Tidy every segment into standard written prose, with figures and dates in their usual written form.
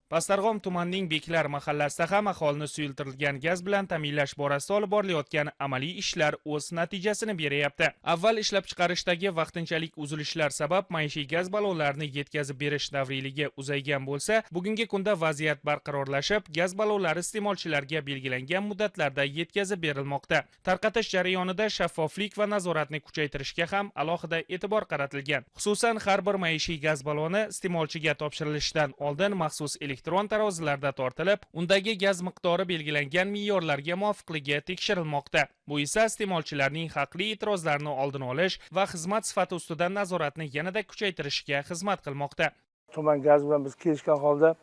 Pastdarg'om tumanining Beklar mahallasida ham aholini suyultirilgan gaz bilan ta'minlash borasida olib borilayotgan amaliy ishlar o'z natijasini beryapti. Avval ishlab chiqarishdagi vaqtinchalik uzilishlar sabab maishiy gaz ballonlarini yetkazib berish davriyligi uzaygan bo'lsa, bugungi kunda vaziyat barqarorlashib, gaz ballonlari iste'molchilarga belgilangan muddatlarda yetkazib berilmoqda. Tarqatish jarayonida shaffoflik va nazoratni kuchaytirishga ham alohida e'tibor qaratilgan. Xususan, har bir maishiy gaz balloni iste'molchiga topshirilishidan oldin maxsus elektron tarozilarda tortilib, undagi gaz miqdori belgilangan me'yorlarga muvofiqligi tekshirilmoqda. Bu esa iste'molchilarning haqli e'tirozlarini oldini olish va xizmat sifati ustidan nazoratni yanada kuchaytirishga xizmat qilmoqda. Tuman gaz bilan biz kelishgan holda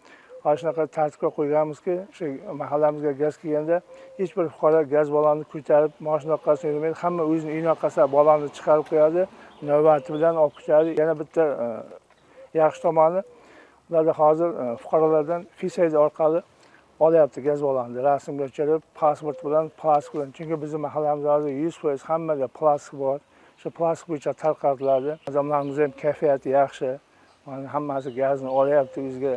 mana shunaqa tartibga qo'yganmizki, o'sha mahallamizga gaz kelganda hech bir fuqaro gaz ballonni ko'tarib moshina orqasidan yurmaydi, hamma o'zini uyini orqasidan ballonni chiqarib qo'yadi, navbati bilan olib ketadi. Yana bitta yaxshi tomoni, ularda hozir fuqarolardan Face ID orqali olyapti gaz ballonni, rasmga tushirib, pasport bilan, plastik bilan. Chunki bizni mahallamizda hozir 100% hammada plastik bor, shu plastik bo'yicha tarqatiladi. Odamlarimiz ham kayfiyati yaxshi, mana hammasi gazni olyapti o'ziga.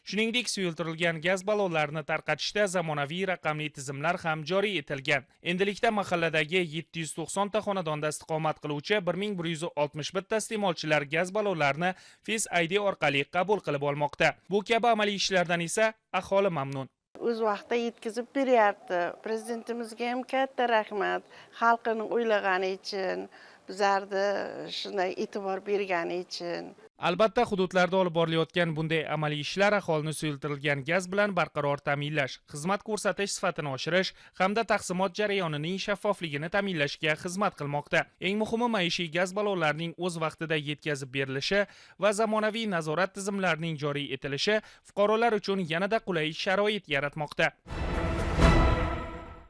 Shuningdek, suyultirilgan gaz ballonlarini tarqatishda zamonaviy raqamli tizimlar ham joriy etilgan. Endilikda mahalladagi 790 ta xonadonda istiqomat qiluvchi 1161 ta iste'molchilar gaz ballonlarini Face ID orqali qabul qilib olmoqda. Bu kabi amaliy ishlardan esa aholi mamnun. O'z vaqtida yetkazib beryapti. Prezidentimizga ham katta rahmat, xalqini o'ylagani uchun, bizlarni shunday e'tibor bergani uchun. Albatta, hududlarda olib borilayotgan bunday amaliy ishlar aholini suyultirilgan gaz bilan barqaror ta'minlash, xizmat ko'rsatish sifatini oshirish hamda taqsimot jarayonining shaffofligini ta'minlashga xizmat qilmoqda. Eng muhimi, maishiy gaz ballonlarining o'z vaqtida yetkazib berilishi va zamonaviy nazorat tizimlarining joriy etilishi fuqarolar uchun yanada qulay sharoit yaratmoqda.